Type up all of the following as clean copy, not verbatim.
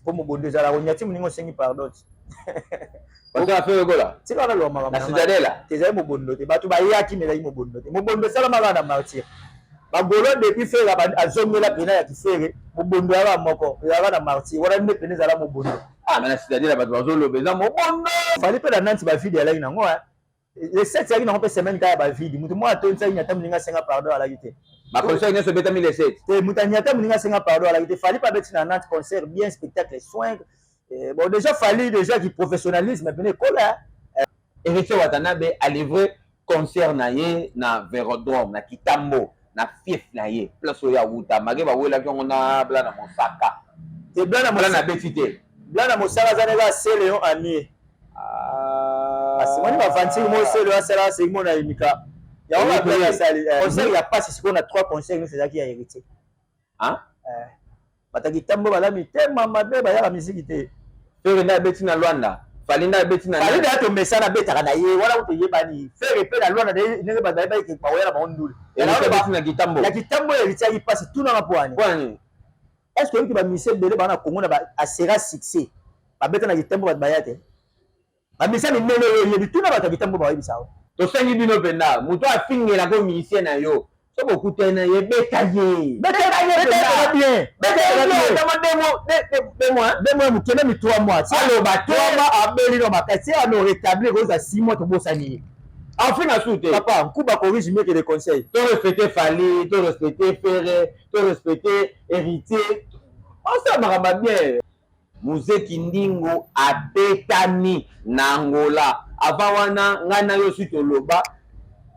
Po mobondo ezalaka onyati moninga osengi pardon ti. Concert ya Ferre Gola. Tika naloba makambo na Citadelle. Te ezali mobondo te. Bato bayaki mais ezalaki mobondo te. Mobondo esalamaka na martyr. Ba Gaulois depuis Ferre azongela pena ya kifere mobondo yaka moko ezalaka na martyr wana nde pena ezala mobondo. Ah mais na Citadelle bato bazoloba eza mobondo. Fally pe na Nantes ba vide alaki nango hein. Le 7 ezalaki nango pe semaine kaka ba vide. Moto moko atondisaki nyata moninga asenga pardon alaki te. Ba concert nyonso ebetami le 7. Te moto anyata moninga asenga pardon alaki te. Fally pe abeti na Nantes concert bien spectacle soin. Eh, bon déjà Fally déjà ki professionnalisme pene ekola. Eh. Héritier Watanabe a livré concert na ye na Verodrome na Kitambo na fief na ye place oyo awuta make bawelaki yango na Blana Mosaka. Te Blana Mosaka abeti te. Blana Mosaka aza neka Celeon amie. Ah. Asimoni ba vantile mo Celeon asala seki na imika. Yango ba Blana asali. Eh, concert ya pasi sikoyo na trois concerts nyonso ezalaki ya Héritier. Hein? Eh. Bato ya kitambo baza mitema mabe bayaka miziki te. Ferre nde abeti na Luanda. Fally nde abeti na Fally nde tomesana abetaka na ye wana kutu eyebani. Ferre pe na Luanda ndenge bato bayebaki ke bakoya na bango ndule. Heritier abeti na kitambo. Ya kitambo Heritier ayaki pasi tunanga mpo ani. Mpo ani? Est-ce que oyebi ke ba musiciens ebele baza na Congo na ba asera succès babeta na kitambo bato baya te? Ba musiciens minene oyo oyebi tuna bato ya kitambo bakoyebisa yo. Tosengi bino penza mutu afingelaka yo musicien na yo soki okutani na ye beta ye. Beta ye penza bien. Beta ye bien ata mwa deux mois deux mois deux mois moke meme 3 mois. Aloba te. 3 mois abeli no makasi ano rétablir kozwa 6 mois tobosani ye. Afinga su te. Papa nkuba corrige mieux que les conseils. To respecter Fally, to respecter Ferre, to respecter Héritier. Osala makambo bien. Muze Kindingu abetami na Angola avant wana ngai na yo si toloba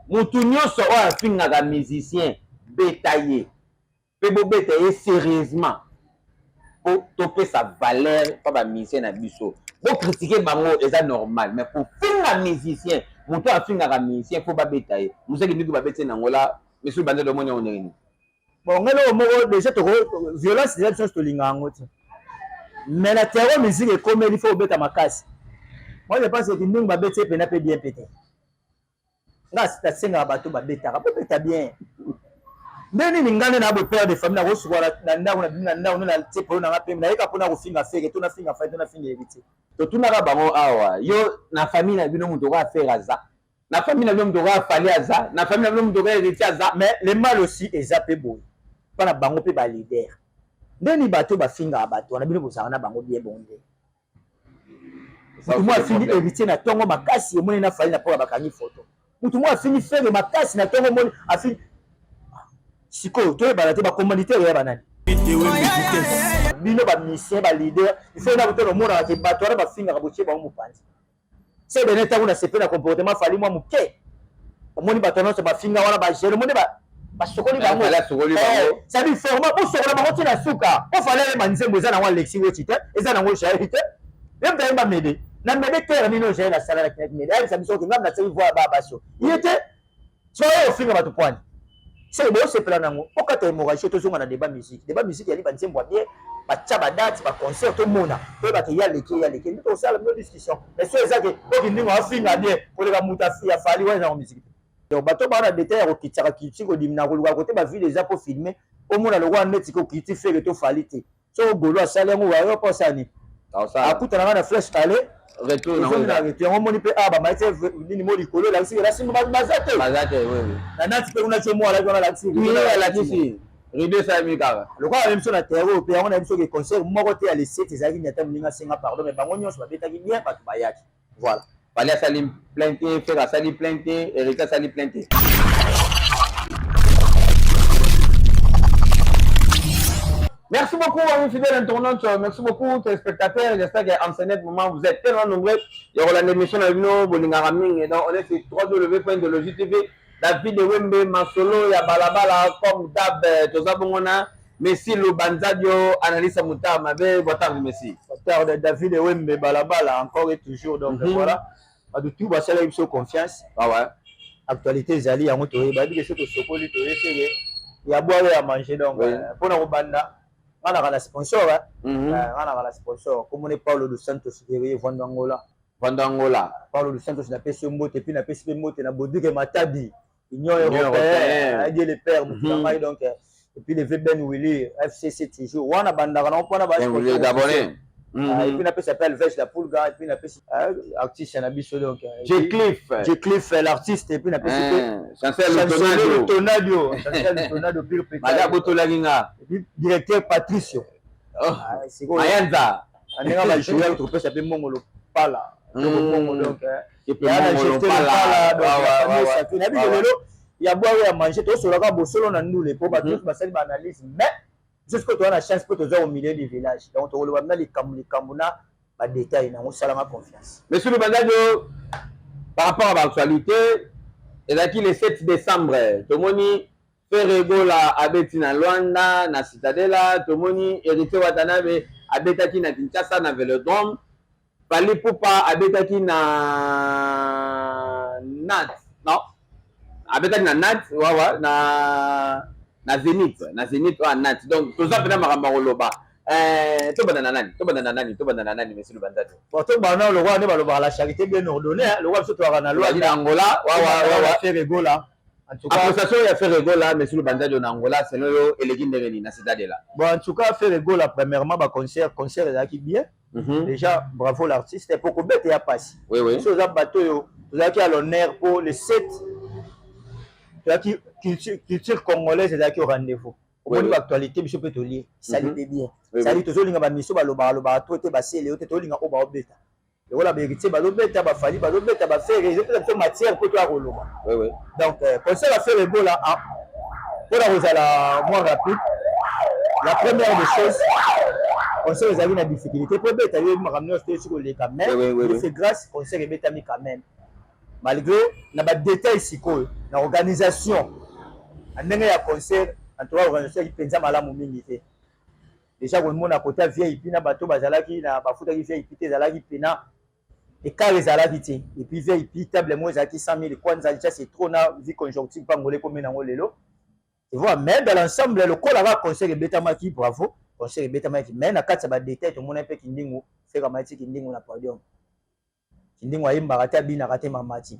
mutu nionso oyo afingaka musicien beta ye pe bobeta ye serieusement po topesa valeur pa ba musicien na biso bo critiquer bango eza normal mais kofinga musicien mutu oyo afingaka musicien faut babeta ye Muze Kindingu babeti ye na Angola monsieur Banzadi omoni yango ndenge nini? Bon, ngai eloko moko déjà toko violence déjà biso tolinga yango te. Mais na terrain musique ekomeli faut obeta makasi. Moi je pense que ndenge babeti ye pena pe bien pe te. Nga nasengaka bato babetaka bobeta bien. Nde nini ngai nde na bo père de famille nakosuka na ndako na bimi na ndako nde na tie polo na nga pembe nayeka mpona kofinga Ferre to nafinga Fally to nafinga Heritier. Totunaka bango awa yo na famille na bino moto okoya Ferre aza na famille na bino moto okoya Fally aza na famille na bino moto okoya Heritier aza. Mais le mal aussi eza pe boye mpa na bango pe ba leader nde nini bato bafingaka bato wana bino bozalaka na bango bien bongo nde moto moko afingi Heritier na tongo makasi omoni na Fally na mpoka bakangi photo moto moko afingi Ferre makasi na tongo omoni afingi sikoyo toyebana te ba commanditaire ya banani bino ba musicien ba leader il faut na kotala omonaka ke bato wana bafingaka botie bango mopanzi Se bene tango na sepeli na comportement Fally mwa muke. Omoni bato nyonso bafinga wana ba jeune omoni ba basokoli bango. Fally asokoli bango. Eh, c'est-à-dire format bosokola bango ti na suka. Po Fally ayemba nzembo eza nango Alexis Wetshi te, eza nango Jael te. Ye moto ayemba Mede. Na Mede terre nini oyo Jael asala na Mede? Ayebisa biso ke ngai nasali voix ya ba baso. Ye te. Soki oyo ofinga bato pwani. Seke bosepela nango. Okata hémorragie tozonga na débat musique. Débat musique yali ba nzembo ya bien, batia ba date, ba concert tomona. Toyeba ke ya leki ya leki. Nde tosala bino discussion. Mais soki eza ke oki ndingo afinga bien koleka moto ya Fally wana eza musique te. Donc bato baa na detail ya kokitisaka culture kodimina koluka kote ba ville eza po filmer omona lokola neti ko culture Ferre to Fally te. Soki Golo asali yango wayo mpo asala nini? Akutana nga na flèche aller retour na na retour yango moni mpe awa bamaiti nini mo likolo elakisi elakisi baza te baza te oui oui na nati mpe kuna tio mo alaki wana alakisi alakisi rideau esalemi kaka lokola na biso na terrain oyo mpe yango na biso ke concert moko te ya le 7 ezalaki nyata moninga asenga pardon mais bango nyonso babetaki bien bato bayaki voilà. Fally asali plein te, Ferre asali plein te, Heritier asali plein te. Merci beaucoup, amis fidèles internautes. Merci beaucoup, téléspectateurs. J'espère qu'en ce net moment, vous êtes tellement nombreux. Il y aura l'émission de Bino Bolingara Ming. Donc, on est sur www.idéologie TV. David Wembe, Masolo, ya Balabala, comme d'hab, Toza Bongona. Messi Lubanzadio, analyste Moutar Mabe, boa tarde, Messi. Boa tarde, David Wembe, Balabala, encore et toujours. Donc, voilà. Bato tout basala biso confiance. Ah ouais. Actualité ezali yango toyeba yebi ke soki tosokoli toyeseke ya boire ya manger donc Oui. mpona kobanda nga naka na sponsor hein. Nga naka na sponsor komona Paulo dos Santos guerrier Vando Angola. Vando Angola. Paulo dos Santos napesi yo mbote puis napesi mpe mbote na Boduke Matadi Union Union européenne européenne. Dieu le père motu na ngai donc. Et puis le vieux Ben Willy, FCC toujours. Wana bandaka na mpona ba Gabonais. Et puis napesi appel Alves la Pulga, et puis napesi artiste na biso, donc J Cliff. J Cliff l'artiste, et puis napesi Chancel Tornado. Tornado, Chancel Tornado pire. Maga botolaki nga. Et puis directeur Patricio. Oh. Mayanza. Ndenge bajoueur, topesa mpe mbongo lopala mbongo, donc nayebi lelo ya boire, ya manger, tosolaka bosolo na ndule mpo bato nyonso basali baanalyse. Mais jusque toza na chance mpo toza au milieu du village, donc tokoloba na likambo likambo na badetail nango, osalanga confiance. Monsieur Lubandadio, par rapport à l'actualité ezalaki le 7 décembre, tomoni Ferre Gola abeti na Lwanda na Citadela, tomoni Héritier Watanabe abetaki na Kinshasa na Vélodrome, Fally Ipupa abetaki na Nat, non, abetaki na Nat wawa na Zénith oyo Nat. Donc toza mpena makambo ya koloba. Tobanda na nani? Tobanda na nani? Tobanda na nani, monsieur Lubandadio? Bon, tobanda lokola nde balobaka la charité bien ordonnée, lokola biso tozalaka na Lwanda, na Angola. Wawa Ferre Gola. En tout cas, appréciation ya Ferre Gola, monsieur Lubandadio, na Angola, selon yo eleki ndenge nini na Citadela? Bon, en tout cas, Ferre Gola, premièrement, baconcert, concert ezalaki bien. Déjà bravo l'artiste po kobeta ya pasi. Oui. So oza bato oyo tozalaki à l'honneur po le 7 tozalaki culture congolaise ezalaki au rendez-vous. Omoni, baactualité biso mpe tolie sali mpe bien. Sali tozolinga bamiso balobaka lobaka to te, basele yo te, tozolinga oyo baobeta lokola bahéritier bazobeta, bafally bazobeta, baFerre, ezopesa biso matière mpo toya koloba. Donc concert ya Ferre Gola, mpona kozala moins rapide, la première des choses, concert ezalaki na difficulté mpo ebeta, yo makambo nyonso toyesi koleka, mais c'est grâce concert ebetami quand même, malgré na badetail. Sikoyo na organisation, na ndenge ya concert, en tout cas organisation ezalaki mpenza malamu mingi te. Déjà komona kota VIP na bato bazalaki na bafutaki VIP te, ezalaki mpena écart ezalaki te. Et puis VIP table moko ezalaki 100 000 kwanza, déjà c'est trop na vie conjoncture mpa ngole ekomi nango lelo, tu vois. Mais dans l'ensemble, lokola kaka concert ebetamaki, bravo, concert ebetamaki. Mais na kati ya badetail, tomona mpe kindingu Ferre amati kindingu na podium. Kindingu ayembaka te, abinaka te, mamati.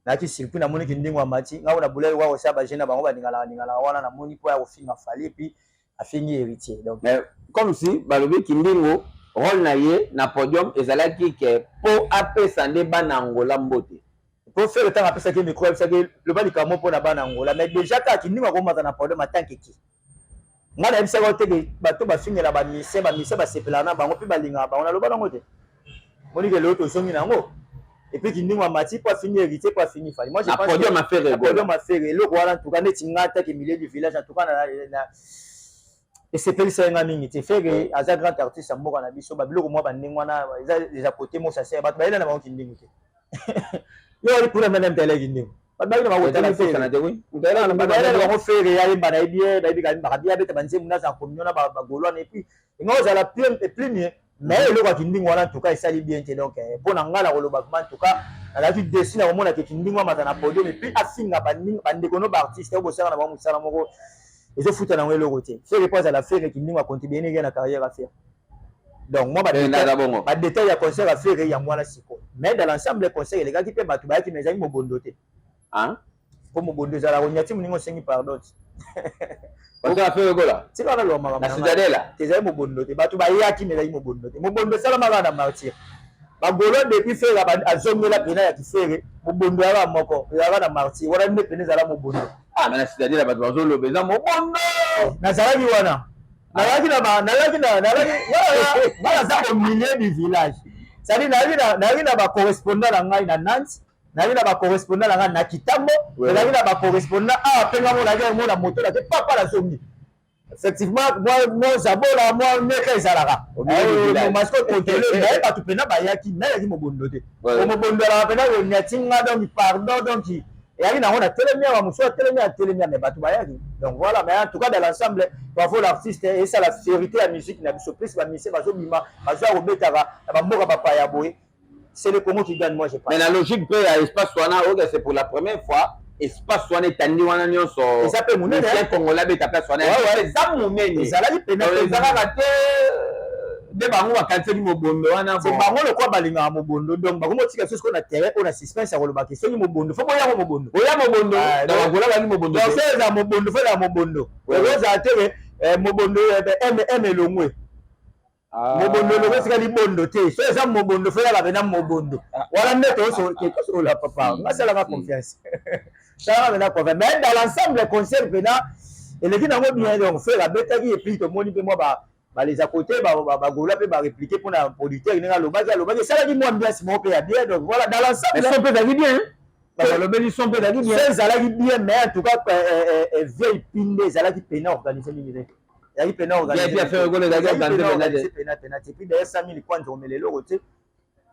Nayaki surpris, namoni kindingu amati ngai na bulai wa kosala bajeune na bango baningalaka ningalaka wana, namoni mpo ya kofinga Fally et puis afingi Héritier, donc Mais comme si balobi kindingu rôle na ye na podium ezalaki ke mpo apesa nde bana Angola mbote. Po Ferre ntango apesaki micro, ayebisaki loba likambo mpo na bana Angola. Mais déjà kaka kindingu akomata na podium atanke ki ngai nayebisaka yo teke bato bafingela bamusicien, bamusicien basepelaka na bango mpe balingaka bango, naloba nango te. Monike lelo tozongi nango et puis kindingu amati mpo afingi Héritier, mpo afingi Fally. Moi je pense podium a Ferre. Podium a Ferre, eloko wana en tout cas neti ngai take milieu du village, en tout cas na esepelisa ye nga mingi te. Ferre aza grand artiste ya mboka na biso, babiloko mwa bandenge wana eza eza côté mosase, bato bayela na bango kindingu te. Yo ali mpona mene mtele kindingu, bato bayaki na bango kotala Ferre, bayela na bango Ferre ayemba na ye bien, bayebi kayembaka bien, abeta banzembo naza na communion na bagolo wana et puis enga ozala plus mieux. Mais eloko ya kindingu wana en tout cas esali bien te. Donc mpo na ngai na koloba vraiment, en tout cas nazalaki déçu na komona ke kindingu amata na podium et puis afinga bandeko no baartiste oyo bosala na bango mosala moko, ezofuta nango eloko te. Ferre mpo azala Ferre, kindingu acontribue ndenge na carrière ya Ferre. Donc moi, badetail ya concert ya Ferre yango wana sikoyo. Mais dans l'ensemble, concert elekaki mpe bato bayaki, mais ezalaki mobondo te, mpo mobondo ezalaka konyati moninga osengi pardon ti. Tika naloba makambo, ezali mobondo te. Bato bayaki, mais ezalaki mobondo te. Mobondo esalamaka na Martyr bagolo depuis Ferre azongela pena ya kiFerre, mobondo yaka moko ezalaka na Martyr wana nde pena ezala mobondo. Bato bazoloba eza mobondo. Nazalaki wana, nazalaki na nazalaki na nga naza au milieu du village, c'est-à-dire nazalaki na bacorrespondant na ngai na Nantes, nazalaki na bacorrespondant na ngai na Kitambo, nazalaki na bacorrespondant awa mpe nga mo nazalaki yango na moto nake papa nazongi. Effectivement mwa zabola mwa ndeka ezalaka masiko contrôle, mais bato mpena bayaki, mais ayaki mobondo te. Mobondo alaka mpena konyati nga, donc pardon, donc eyaki nango na telemi awa, mosusu atelemi atelemi, mais bato bayaki. Donc voilà. Mais en tout cas, dans l'ensemble, bravo l'artiste, esala fierté ya musique na biso. Plus bamusicien bazobima, bazoya kobetaka na bamboka bapaya boye, c'est le Congo qui gagne, moi je pense. Mais la logique mpe ya espace wana oyo, c'est pour la première fois espace wana etandi wana nyonso. Eza mpe monene. Congolais abeta place wana, eza monene. Ezalaki pena eza kaka te. Nde bango bakanisaki mobondo wana. C'est bango lokola balingaka mobondo, donc bango motika biso sikoyo na terrain oyo na suspense ya kolobaki soki mobondo, faut boyango mobondo. Oya mobondo na bagola bali mobondo. Donc so eza mobondo, faut ezala mobondo. Ekozala te ke mobondo m elongwe. Mobondo elongwe, esika libondo te. So eza mobondo, faut ezala pena mobondo wana nde tosolola. Papa, nga salaka confiance, salaka pena confiance. Mais dans l'ensemble, concert pena eleki nango bien. Donc Ferre abetaki, et puis tomoni mpe mwa baleza côté bagola mpe barépliquer mpona producteur ndenge alobaki, esalaki mwa ambiance moko mpe ya bien. Donc voilà, dans l'ensemble. Son mpe ezalaki bien, balobeli son mpe ezalaki bien. Son ezalaki bien, mais en tout cas vieille pinde ezalaki pena organisé mingi te, ezalaki pena organisé. Pena pena te. Puis d'ailleurs 100 000 kwanza omela eloko te,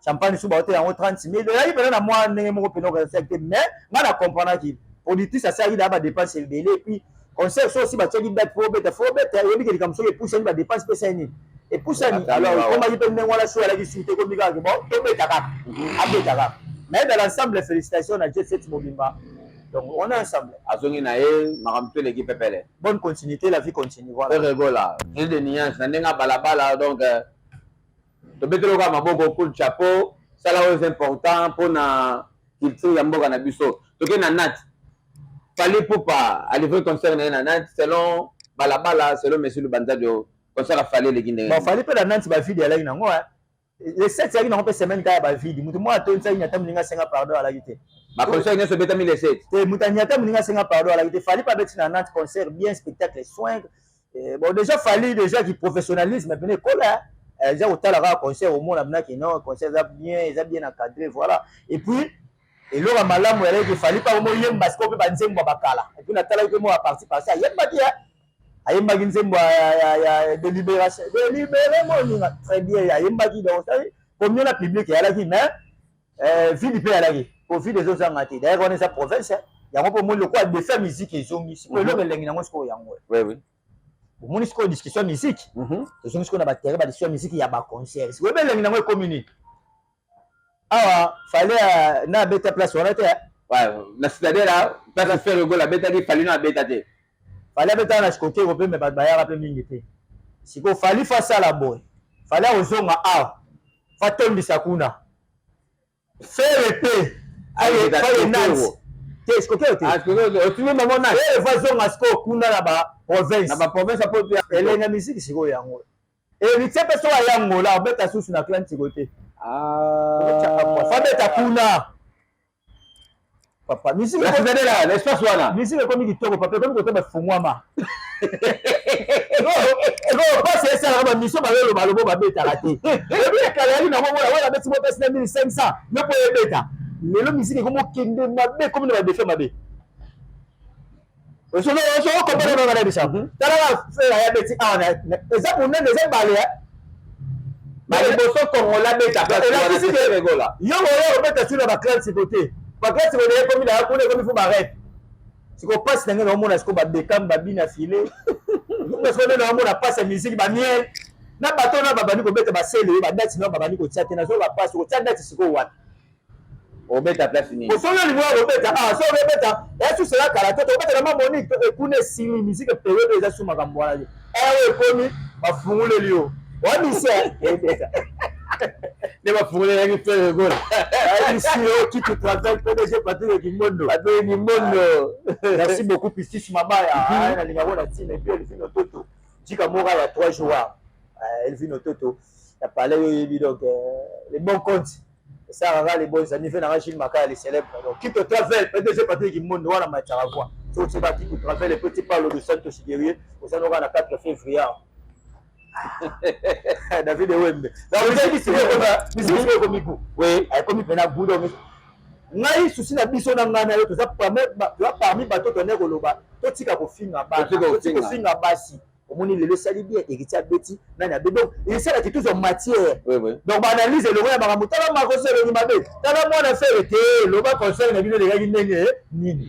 champagne so baote yango 30 000. Ezalaki pena na mwa ndenge moko pena organisé te, mais nga na comprendaki productrice asalaki daa badépenses ebele. Et puis concert so osi batiaki date, faut obeta, faut obeta. Oyebi ke likambo soki epusani, badépenses mpe esali nini? Epusani. Alors ekomaki mpe ndenge wana, so alaki su te, ekomi kaka bon, tobeta kaka, abeta kaka. Mais dans l'ensemble, félicitations na Jet Set mobimba. Donc on est ensemble. Azongi na ye, makambo to eleki pepele. Bonne continuité, la vie continue, voilà. Ferre Gola ville de nuance na ndenge ya balabala. Donc tobeteli oka maboko, coup de chapeau, sala oyo eza important mpona culture ya mboka na biso. Toke na Nantes, Fally Ipupa alivre concert na ye na Nantes. Selon balabala, selon monsieur Lubanzadio, concert ya Fally eleki ndenge? Bon, Fally mpe na Nantes, bavide alaki nango le 7, ezalaki nango mpe semaine kaka ya bavide. Moto moko atonisaki nyata, moninga asenga pardon alaki te. Baconcert nyonso ebetami le 7. Te, moto anyata, moninga asenga pardon alaki te. Fally mpe abeti na Nantes concert bien, spectacle soin. Bon, déjà Fally, déjà ki professionnalisme pene ekola eza kotala kaka concert, omona binaki non, concert eza bien, eza bien encadré, voilà. Et puis eloko ya malamu yalaki, Fally mpe akomoyemba sikoyo mpe banzembo ya bakala. Et puis natalaki mpe mwa partie partie, ayembaki, ayembaki nzembo ya délibération, délibéré moninga, très bien ayembaki. Donc combien na public eyalaki, mais vide mpe eyalaki po vide ezozanga te. D'ailleurs wana eza province yango mpo omoni lokola défi ya musique ezongi sikoyo, eloko elengi nango sikoyo yango. Omoni sikoyo discussion ya musique, tozongi sikoyo na baterrain, badiscussion ya musique ya baconcert. Sikoyo ebe elengi nango ekomi nini awa? Fally na abeta place wana te. Na Citadelle, place Ferre Gola abetaki, Fally no abeta te. Fally abetaka na Shikokero mpe, me bato bayaka mpe mingi te. Sikoyo Fally faut asala boye, Fally akozonga awa, faut atondisa kuna. Ferre mpe aye Nantes te, Shikokero te. Otuni bango Nantes. Ferre faut azonga sikoyo kuna na baprovince. Na baprovince apo. Elenga musique sikoyo yango. Héritier mpe soki aya Ngola, obeta susu na Atlantico te, faut abeta kuna, papa. Musique l'espace wana. Musique ekomi kitoko, papa, ekomi kote bafungwama. Pasi esalaka bamission, bazoloba lobo babetaka te. Ebi ekala yali nango mona wana abeti mo pesi na 1500 yo mpo ebeta. Lelo musique ekomi okende mabe, ekomi na badéfis mabe. Okomprendre nga na bisa? Talaka Ferre aya beti awa, eza monene, eza bale. Baliboso Kongola abeta. Elakisi ke yo oyo obeta sur na baclassico te, baclassico na ekomi na kuna, ekomi faut barep. Sikoyo mpasi na ngai naomona sikoyo babekam babina file, sikoyo nde naomona mpasi ya musique, bamiel na bato na babandi kobeta basele oyo badati na babandi kotia te. Nazoyoka mpasi kotia dati sikoyo wapi? Obeta place nini? Soki olingi oya kobeta, ah, soki obeta esusela kala te, tokobeta na ma Monique ekuna, esili musique periode eza su makambo wana te. Oyo ekomi bafunguleli yo wamise ebeta. Nde bafungulelaki Ferre Gola. Ici oyo Kiki Travel, PDG Patrick Kimbondo. Patrick Kimbondo. Merci beaucoup, Pistis Mabaya, nalingako na ntina. Et puis Elvino Toto jika moko ya 3 jours, Elvino Toto ya palais oyo oyebi. Donc les bons comptes esalaka les bons amis fe nanga Gilles Makaya le célèbre. Donc Kito Travel, PDG Patrick Kimbondo wana matiaka voix so otieba Kito Travel, petit Paulo de Santos guerrier ozanoka na 4 février, David Ewembe. Musique sikoyo ekomi gu, ekomi mpena gu. Donc ngai susi na biso na ngai na yo, toza parmi bato tone koloba totika kofinga bana, totika kofinga basi. Omoni lelo esali bien, Héritier abeti nani abe, donc esalaki tozwa matière. Donc baanalyse elongo ya makambo, tala makoso elongi mabe, tala mwana Ferre te, loba concert na bino elekaki ndenge nini,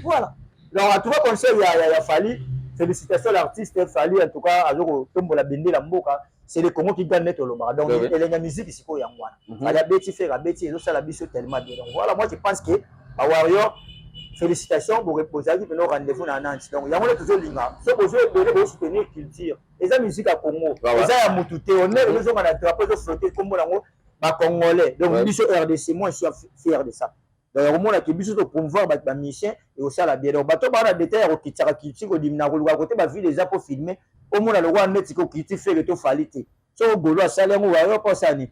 voilà. Donc en tout cas concert ya Fally, félicitations l'artiste Fally. En tout cas azo kotombola bendela mboka, c'est le Congo qui gagne neti olobaka. Donc elengi ya musique sikoyo yango wana. Fally abeti, Ferre abeti, ezosala biso tellement bien. Donc voilà, moi je pense que bawarrior Félicitation, bozalaki mpena rendez-vous na Nantes. Donc yango nde tozolinga, so bozo ebele bozosoutenir culture, eza musique ya Congo, eza ya mutu te. Honneur ezozonga na drapeau, ezoflotte nkombo nango Bacongolais. Donc biso RDC, moi je suis fier de ça. Donc yakomonaki biso topromouvoir bato, bamusicien, ekosala bien. Donc bato baa na détail ya kokitisaka culture, kodimina, koluka kote bavile eza mpo filme, omona lokola neti kokiti Ferre to Fally te. So Golo asali yango, wayo mpo asali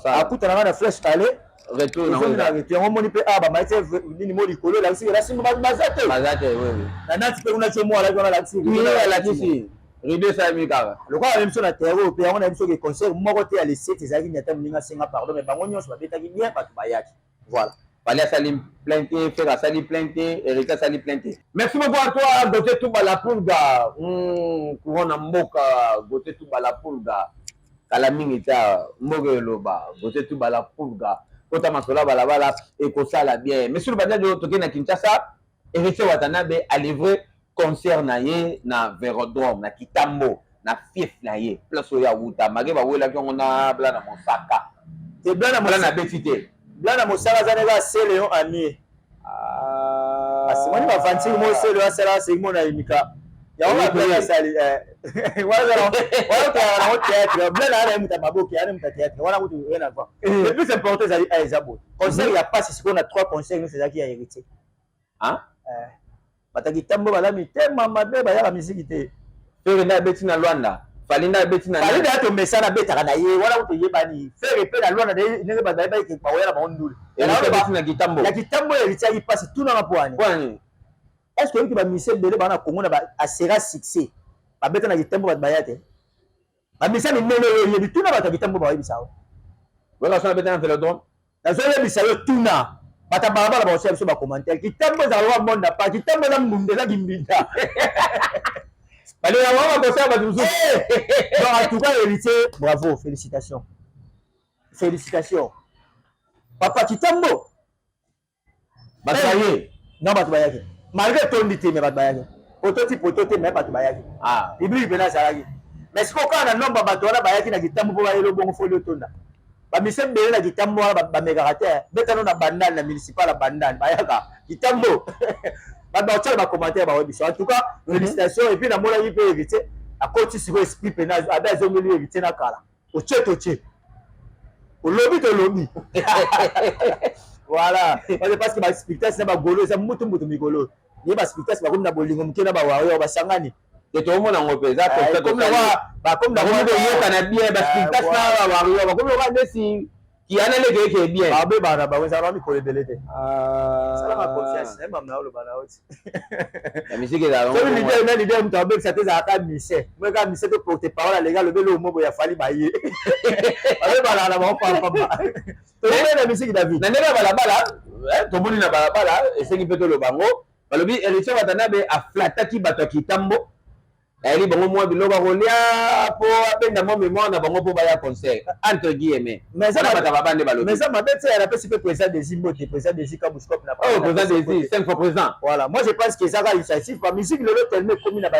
akutanaka na flèche ale retour. Yango omoni mpe awa bamaiti nini mo likolo elakisi elasi baza te. Baza te. Na nati mpe kuna tio mo alaki wana, alakisi rideau esalemi kaka. Lokola na biso na terre mpe yango na biso ke concert moko te ya le 7 ezalaki nyata. Moninga asenga pardon, mais bango nyonso babetaki bien, bato bayaki, voilà. Fally asali plein te, Ferre asali plein te, Héritier asali plein te. Merci beaucoup à toi, Gauthier Touba la Pulga. Courant na mboka, Gauthier Touba la Pulga. Kala mingi ta mboka eloba, Gauthier Touba la Pulga. Kota masola balabala ekosala bien. Monsieur le Badiadio, toke na Kinshasa, Héritier Watanabe a livré concert na ye na Vélodrome, na Kitambo, na fief na ye, place oyo awuta. Make bawelaki yango na bla na mosaka. Te, bla na Bla na beti te. Bla na mosaka aza ndenge asele amie asimoni bavantire mo sele asala aseki na yimika yango babla asali wana nango théâtre. Bla na ana muta maboke, ana muta théâtre wana kutu rien à voir. Le plus important ezali a eza boye, concert ya pasi sikoyo na trois concert nyonso ezalaki ya Héritier. Bato Kitambo baza mitema mabe, bayaka misiki te. Ferre nde abeti na Lwanda, Fally nde abeti na Fally nde tomesana, abetaka na ye wana kutu eyebani. Ferre mpe na Lwanda, ndenge bato bayebaki bakoya na bango ndule. Abeti na Kitambo. Ya Kitambo Héritier ayaki mpasi, tunanga mpo wani. Kwani? Est ce que oyoki bamise ebele baa na Congo na asera succès, babeta na Kitambo, bato baya te? Bamisa minene oyo oyebi, tuna bato ya Kitambo, bayebisa yo. Wala so abeta na Vélodrome. Nazoyebisa yo, tuna bato ya balabala, bakosia biso bacommentaire. Kitambo ezala lokola monde apa, Kitambo eza mbunda, eza kimbinda. Balinga bango bakosala bato mosusu. Donc en tout cas, Héritier, bravo, félicitations, félicitations papa Kitambo. Bato baye. Non, bato bayaki malgré tondi te, mais bato bayaki poto ti poto te, mais bato bayaki, public mpena azalaki. Mais sikoyo kaka na nombre bato wana bayaki na Kitambo mpo bayeli obongo foli otonda, bamise ebele na Kitambo wana bamekaka te. Betano na Bandani, na municipal ya Bandani, bayaka Kitambo, bato bakotiala bacommentaire, bakoyebisa. En tout cas, félicitation. Et puis namonaki mpe Héritier akoti sikoyo esprit mpena abe azongeli Héritier na kala, otie totie, olobi tolobi, voilà. Parce que baspectacle na bagolo eza mutu mutu mikolo ye, baspectacle bakomi na bolingo moke na bawario basangani. Te, toomona yango mpe eza bakomi koyokana bien, baspectacle na bawario bakomi loka ndesi kiyana leke eke bien. Babebana na bango, ezalaka mikolo ebele te. Salaka confiance nayebam na oloba na oti. Ya musique ezala. Soki leader na leader, moto abebisa te, ezalaka mise mo kaka mise to porte parole alenga alobeli oyo mobo ya Fally, baye babebanaka na bango pampamba. Toyebeli na musique, David. Na ndenge ya balabala, tomoni na balabala, esengi mpe toloba yango. Balobi Héritier Watanabe aflataki bato ya Kitambo, ayeli bango mwa biloko ya kolia mpo abenda mwa mémoire na bango mpo baya concert, entre guillemets. Mais wana bato baba nde balobi. Mais eza mabe te. Napesi mpe président Desi mbote, président Desi Kabuscop na Oh, président Desi, cinq fois président. Voilà, moi je pense que ezaka initiative ba musique lelo tellement ekomi na ba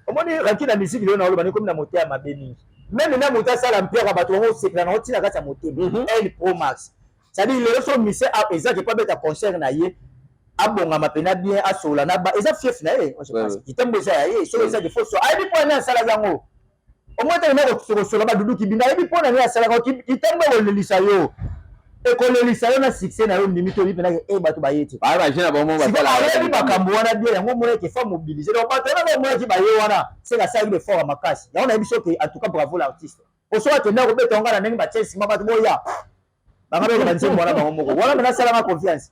omoni ranki na musique lelo na oloba ekomi na motema mabe mingi. Même na moto asala mpiaka, bato bango osepela nango ntina kati ya motema L pro max. C'est-à-dire lelo so mise ezaki po abeta concert na ye, abongama mpena bien, asola na ba eza fief na ye. Je pense Kitambo eza ya ye. Soki ezaki fo so ayebi mpo ani asalaki yango, omoi ntango na kosola badudu kibinda, ayebi mpo na nini asalaka Kitambo. Ekolelisa yo, ekolelisa yo na succès na yo. Ndimi to oyebi mpenaki e bato baye te. Ayebi makambo wana bien. Yango omonaki faut mobiliser. Donc bato wana baomonaki baye wana, seka asalaki effort ya makasi. Yango nayebi soki, en tout cas, bravo l'artiste. Po soki akenda kobeta ngo na ndenge batie nsima bato boya banga beka banzembo wana bango moko wana mena asalanga confiance.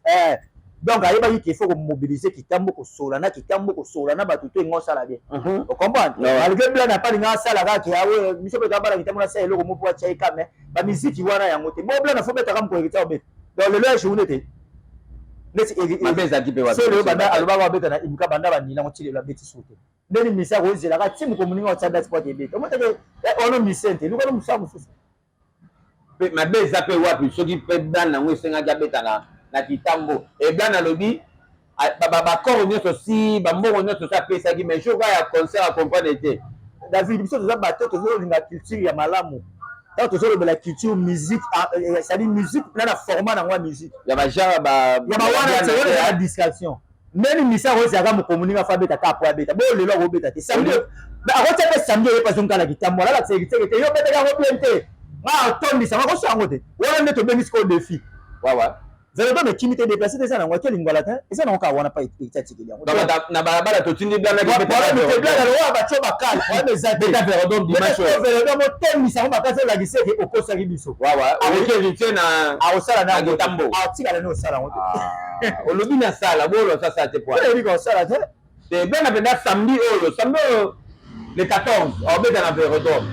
Donc ayebaki ke faut komobiliser Kitambo, kosola na Kitambo, kosola na bato to enga osala bien, ocomprendre? Malgré bla na palinga asala kaka ke awe biso mpe kabala Kitambo nasala eloko moko po atia ye kame bamiziki wana yango te. Bo bla na faut betaka mokolo Héritier obeta. Donc lelo ya journée te neti Mabe ezalaki mpe wapi? Selo banda alobaka abeta na imka, banda banila ngo ti lelo abeti so te. Ndeni misi akozelaka ti moko moninga otya date po ate ebeta, omoteke wana mise te, lukana mosala mosusu. Mpe mabe eza mpe wapi soki mpe blan yango esengaki abeta na Kitambo? Eblan alobi bakoro nyonso si bambongo nyonso si apesaki, mais jour kaka ya concert acomprendre te. David, biso toza bato tozolinga culture ya malamu. Ntango tozolobela culture musique, c'est-à-dire musique na format nango ya musique ya bagenre ya bawana eza distraction. Meme misa akozalaka mokomoninga fa abeta kaka po abeta bo lelo akobeta te samedi, akotia mpe samedi oyo epazo nkala kitambo alalakisa ekiteke te, yo obetaka yango bien te, nga atondisa nga kosa yango te. Wana nde tobengi sikoyo défi. Wawa. Velodrome ekimi te, déplace te, eza nango ake lingwala te, eza nango kaka wana pa ekiti atikeli yango. Na balabala totindi blana. Blana lokola batio bakala wana eza te. Beta velodrome dimanche oyo. Velodrome otondisa yango makasi, olakisa eke okosaki biso. Wawa, oleki héritier na akosala na kitambo. Atikala ne osala yango te. Olobi na sala bolo osasa te po oyebi kosala te. Te, blana mpenza samedi oyo, samedi oyo le 14 aobeta na velodrome.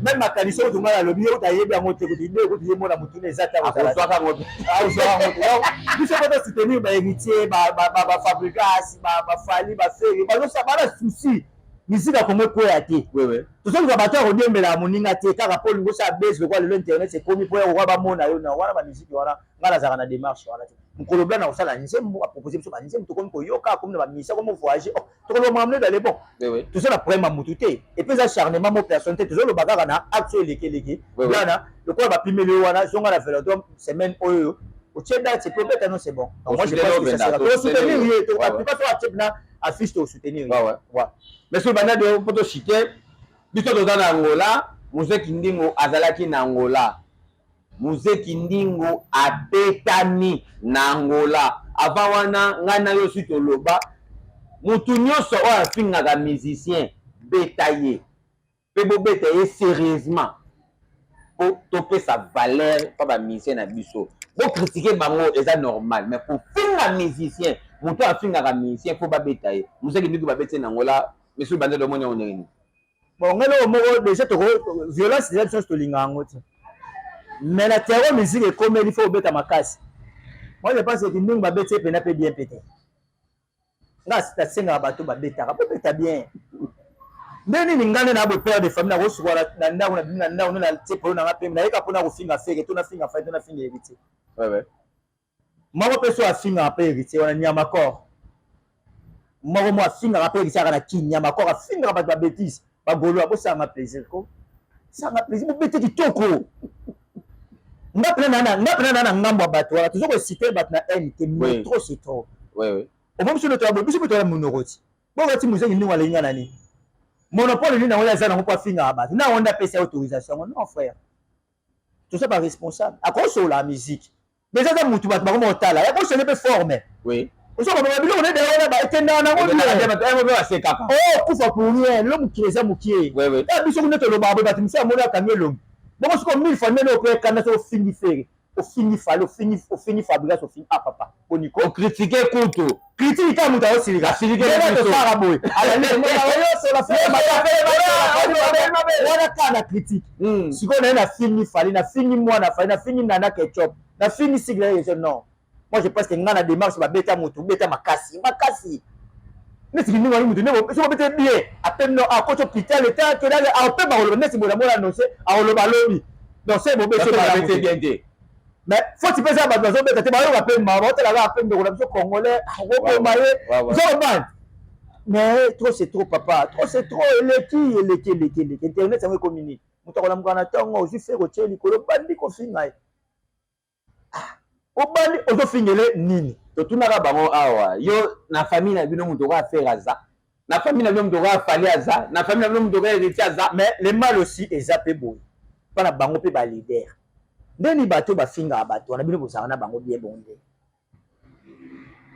Même makanisi oyo tonga nalobi, ye kutu ayebi yango te, kutu ide kutu ye mona motuna eza te. Akozwaka yango te. Akozwaka yango te. Donc biso po tosoutenir bahéritier, bafabrigas, bafali, baFerre, bazosala bana souci musique ya Kongo ekweya te. Tozoluka bato ya kodiembela moninga te kaka mpo olingi osala base lokola lelo internet ekomi mpo ya kokoa bamona yo na wana bamusique wana. Ngai nazalaka na démarche wana te. Mokolo bla na kosala nzembo, apropose biso banzembo, tokomi koyoka, akomi na bamisia, akomi voyage, oh, tokoloba makambo nde dale bon. Toza na problème ya mutu te, et puis eza acharnement mo personne te, tozoloba kaka na acte oyo eleki eleki blana lokola bapimeli yo wana, zonga na velodrome semaine oyo otie date et puis obeta no, c'est bon. Donc moi je pense que ça sera tosoutenir ye, toka so atie na affiche, tosoutenir ye. Ouais. Mais soki banda de mpo toshite biso toza na Angola, Muzeki Ndingo azalaki na Angola. Muzeki Ndingo abetami na Angola. Avant wana ngai na yo si toloba, mutu nyonso oyo afingaka musicien, beta ye mpe bobeta ye sérieusement mpo topesa valeur mpa bamusicien na biso. Bocritiquer bango eza normal, mais kofinga musicien, moto oyo afingaka musicien fo babeta ye. Muzeki Ndingo babeti ye na Angola. Monsieur Bandele, omoni yango ndenge nini? Bon, ngai eloko moko déjà, toko violence déjà biso tolinga yango te, mais na terrain musique ekomeli fo obeta makasi. Moi je pense que ndenge babeti ye mpena mpe bien mpe te. Nga nasengaka bato babetaka bobeta bien. Nde nini, ngai nde na bo père de famille, nakosukola na ndako na bimi na ndako nde natie polo nanga pembe, nayeka mpona kofinga Ferre to nafinga Fally to nafinga Héritier. Moko mpe so afingaka mpe Héritier wana nyama corps moko mo afingaka mpe Héritier aka na kini nyama corps, afingaka bato babétise bagolo. Bosanga plaisir ko sanga plaisir, bobete kitoko. Nga mpena na ngambo ya bato wana, toza kociter bato na haine te, mais trop c'est trop. Omo biso nde toya, biso mpe toya monoko ti bokati Mozeki ndenge alingi nga na nini, monopole nini yango aza nango mpo afingaka bato na yango nde apesa autorisation yango? Non frère, toza baresponsable. Akosola musique mais eza mutu bato bakoma kotala ya kosele mpe forme. Ozokomema biloko nde wana ekendaka nango. Basekaka. Kufa pour rien. Lelo mokili eza mokie. Biso kuna tolobaka boye, bato mosusu amoni akangi elongi bongo. Siko mille fois ndenge ope ekanda so ofingi Ferre, ofingi Fally, ofingi Fabrigas, ofingi, ah papa, boniko. Ocritiquer kutu. Critique kaka moto aosilika tosala boye wana kaka na critique. Sikoyo naye nafingi Fally, nafingi mwana Fally, nafingi Nana Ketchup, nafingi sigle ye. Non, moi je pense que nga na démarche babeta motu, beta makasi makasi neti kindingo wani motu soki obete bien apemi no akoti hôpital eta akelale apema koloba neti boye namona annonce akoloba alobi. Donc se bobeti bien te. Mais foti mpe eza bato bazobeta te, bayoka mpe mawa, baotala kaka mpe ndeko na biso congolais akoboma ye ozobana. Mais trop c'est trop papa, trop c'est trop, eleki eleki eleki eleki. Internet yango ekomi nini? Moto akolamuka na ntongo, ozwi Ferre otie likolo, bandi kofinga ye, obandi ozofingele nini? Totunaka bango awa: yo na famille na bino moto okoya Ferre aza, na famille na bino moto okoya Fally aza, na famille na bino moto okoya Héritier aza? Mais le mal aussi eza mpe boye mpa na bango mpe baleader ndeni bato bafingaka bato wana, bino bozalaka na bango bien bongo nde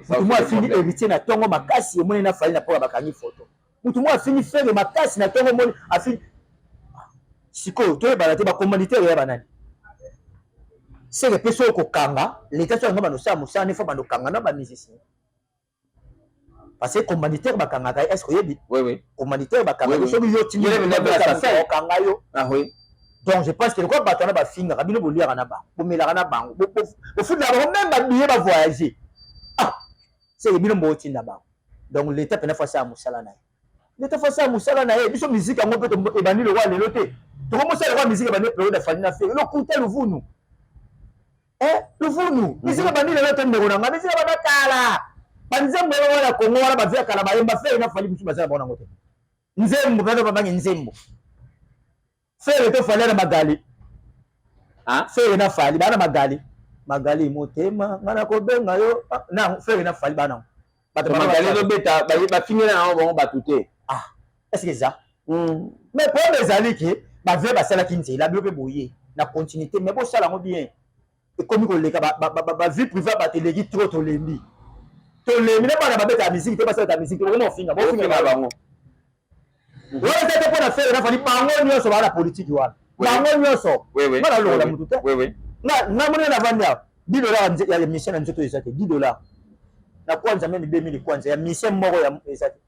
motu mo afingi Héritier na ntongo makasi, omoni na Fally na mpoka bakangi photo. Motu mo afingi Ferre makasi na ntongo, omoni afingi. Sikoyo toyebana te bacommanditaire ya banani. Seke mpe soki okokanga leta so yango bandosala mosala nde fo bandokanga na bamusicien, parce que commanditaire bakangaka ye. Est ce que oyebi? Oui. Commanditaire bakangaka soki yo tindi okanga yo. Donc je pense que lokola bato wana bafingaka bino, boliaka na bango, bomelaka na bango, bofutela bango même babillet bavoyage, ah seke bino botinda bango. Donc l'état mpena fo asala mosala na ye, l'état fo asala mosala na ye. Biso musique yango mpe ebandi lokola lelo te, tokomosala lokola musique ebandi période ya Fally na Ferre. Lokuta, luvunu, luvunu. Musique ebandi lelo te, ndeko na nga, musique ebanda kala. Banzembo oyo wana Kongo wana bavia kala, bayemba Ferre na Fally, biso baza na bango nango te. Nzembo mpenza babangi nzembo Ferre to Fally na Magali. Ferre na Fally bana Magali, Magali motema nga nakobenga yo na Ferre na Fally bana. Bato Magali ezobeta, bafingela nango bango bato te. Ah, est ce que eza Mais problème ezali ke bavie basalaki nzela, bino mpe boye na continuité, mais bosala yango bien. Ekomi koleka bavie privé, bato eleki trop. Tolembi, tolembi na bana babetaka musique te, basalaka musique te, okoma ofinga, bofinga bango. Wana eza te mpo na Ferre na Fally. Bango nyonso baa na politike wana, bango nyonso. Nga nalongola mutu te. Nga moni navandi awa, 10 $ ya mission na nzoto eza te. 10 $ na kwanza, même 2000 kwanza ya mission moko ya eza te.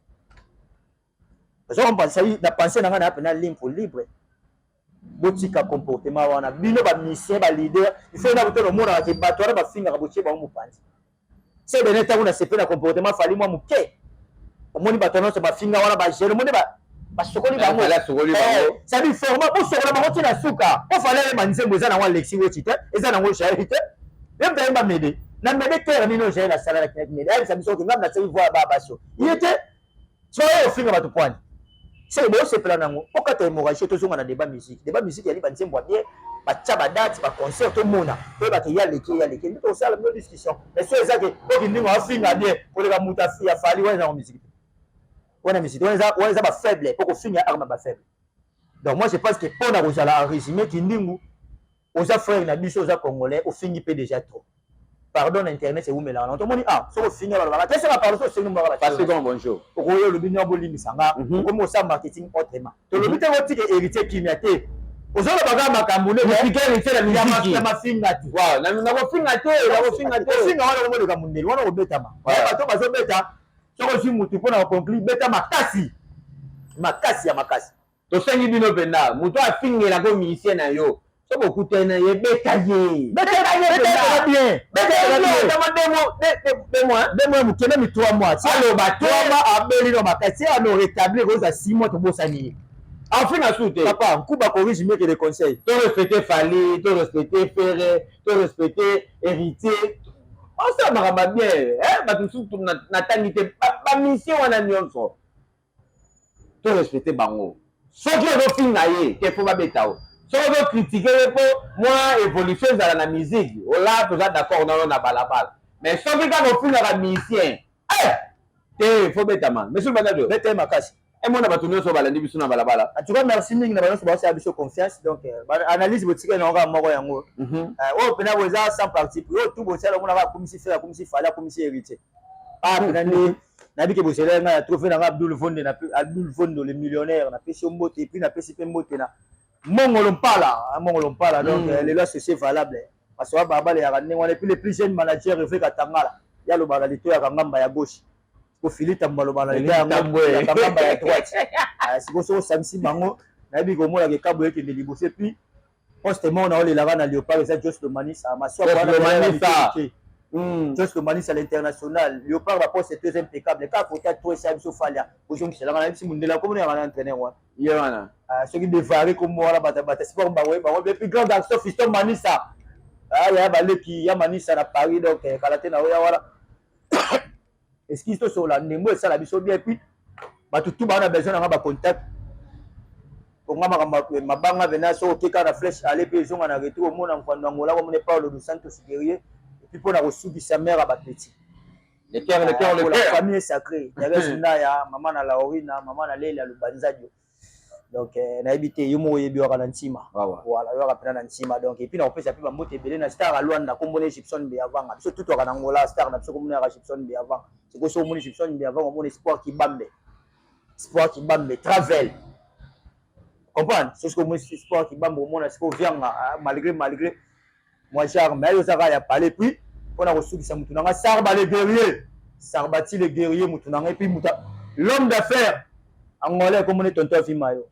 Ozo comprendre? Na pensée na ngai, na pena limpo libre. Botika comportement wana, bino bamusicien, baleader. Il faut na kotala, omonaka ke bato wana bafingaka, botie bango mopanzi. Se bene ntango na sepe na comportement Fally mwa moke, omoni bato nyonso bafinga wana, bagere, omoni basokoli bango. C'est-à-dire format, bosokola bango ntina suka. Po Fally ayeba nzembo, eza nango Alexi Weti te, eza nango Jael te. Ye moto ayemba Mede na Mede kere nini oyo Jael asalalaki na Mede? Ayebisa biso ke ngambi nasali voix ya baa baso ye te. So oyo ofinga bato poani, seke bosepela nango. Okata hémorragie, tozonga na débat musique. Débat musique yali banzembo ya bien, batya badate, baconcert, tomona, toyebaka ya leki, ya leki nde tosala bino discussion. Mais so eza ke oki ndingo afinga bien koleka moto ya Fally, wana ezango musique te, wana musique wana eza bafaible, po kofinga arme bafaible. Donc moi, je pense que mpona kozala en résumé, Kindingu, oza frère na biso, oza Congolais, ofingi mpe déjà trop. Pardon na internet ewumelaka na tomoni. Ah, soki ofingi, balobaka te, soki pardon, soki osengi mbaka. Pasteur, bonjour. Okoya, olobi no, bolimbisa nga. Okomi osala marketing autrement. Tolobi te otike Héritier kimia te, ozoloba kaka makambo ya mafinga te. Nakofinga te, nakofinga te. Ofinga wana, okomoleka mondele wana, okobetama. Bato bazobeta. Soki ozwi mutu mpona koconclure, beta makasi, makasi ya makasi. Tosengi bino mpenza, moto afingelako musicien na yo, so bokutani na ye, beta ye. Beta ye bien, beta ye 2 mois. 2 mois moke, même 3 mois. Aloba te. 3 mois abeli no makasi, ano rétablir, koza 6 mois, tobosani ye. Afinga su te. Papa nkuba corrige mieux que les conseils. To respecte Fally, to respecte Ferre, to respecte Héritier, osala makambo bien. Bato mosusu natangi te, bamusicien wana nyonso, to respecte bango. Soki ozofinga ye te, faut babeta o. Soki ozocritiquer ye mpo mwa évolution ezala na musique, ola toza d'accord nano na balabala. Mais soki kaka ofingaka musicien te, faut betama, monsieur Bandado. Beta ye makasi. Emona bato nyonso balandi biso na balabala. En tout cas, merci mingi na banso baosala biso confiance. Donc analyse botikali nango kaka moko yango oyo mpena boza sans parti pris. Oyo tu bosala, omonaka akumisi Ferre, akumisi Fally, akumisi Héritier. Ah, mpena nde nayebi ke bozela ngai ya trophée nanga. Abdul Vonde, Abdul Vondo le millionnaire, napesi yo mbote. Et puis napesi mpe mbote na Mongolo Mpala, Mongolo Mpala. Donc lelo associé valable, parce que babaleyaka ndenge wana. Et puis le plus jeune manager, Eveka Tangala, ye alobaka lito yaka ngamba ya gauche, kofili tambo alobaka na lito yaka ngamba ya droite. Sikoyo soki osangisi bango, nayebi komonaka ekabo ekende liboso. Et puis poste moko na olelaka na Léopard eza Jos Lomanisa Maswa. Jos Lomanisa l'international, Léopard, baposte to eza impeccable. Kaka kota to esa biso Falia ozongiselaka na yebisi mondela komona yaka na entraîneur wana. Ye wana. Soki devari kombo wana, bata sport bango bango. Et puis grand garçon Fiston Manisa, ya baleki ya Manisa na Paris. Donc kala te na oya wana, excuse, tosola ndembo esala biso bien. Et puis bato tu baa na besoin nanga bacontact ponga makambo mabanga vena. Soki okeka na flèche aller mpe ezonga na retour, omona mfando Angola, komona Paulo dos Santos guerrier. Et puis mpona kosukisa, mare ya bapeti. Le cœur, le cœur, le cœur. Famille est sacrée. Thérèse Ndaya, mama na Laurina, mama na Leila Lubanzadio. Donc nayebi te, yo moko oyebi waka na ntima. Voilà, yo waka mpena na ntima. Donc et puis na kopesa mpe bambote ebele na star ya Lwanda, kombona Egyptian Mbeavanga. Biso tutu waka na Angola, star na biso kombona yaka Egyptian Mbeavanga. Sikoyo soki omoni Egyptian Mbeavanga, omoni Espoir Kibambe. Espoir Kibambe, travel. Comprendre? Soki omoni Espoir Kibambe, omona sikoyo Vianga, malgré moi charme ayo ozaka ya palais. Puis mpona kosukisa, mutu nanga Sarba le guerrier, Sarbati le guerrier, mutu nanga. Et puis mutu l'homme d'affaires angolais, komoni tonton Avimayo.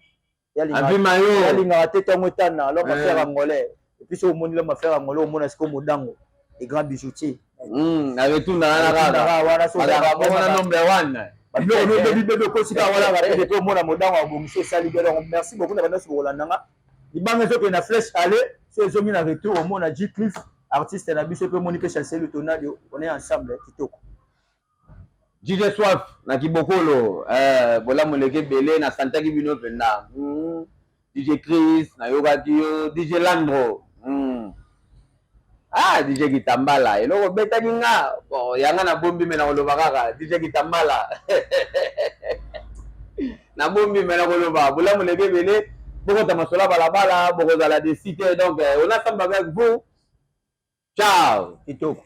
Alingaka te ntango etana, l'homme d'affaires angolais. Et puis soki omoni l'homme d'affaires angolais, omona sikoyo Modango et grand bijoutier. Aretundaka wana. Nombre wana. Babiloko nobebi bebe okosika wana rapide mpe omona Modango abongisi, esali bien. Donc merci beaucoup na banyonso bokolanda nga. Libanga ezokende na flèche aller, so ezongi na retour, omona G Cliff, artiste na biso, mpe omoni mpe Chancel Tonadio. On est ensemble, kitoko. DJ Soif na Kibokolo, bolamu eleki ebele, nasantaki bino mpenza. DJ Chris, nayokaki yo. DJ Landro. Ah, DJ Kitambala, eloko obetaki nga. Bon, yanga nabombi me nakoloba kaka DJ Kitambala. Nabombi me nakoloba bolamu leki ebele, bokota masolo ya balabala, bokozala déçus te. Donc, on ensemble avec vous. Ciao. Kitoko.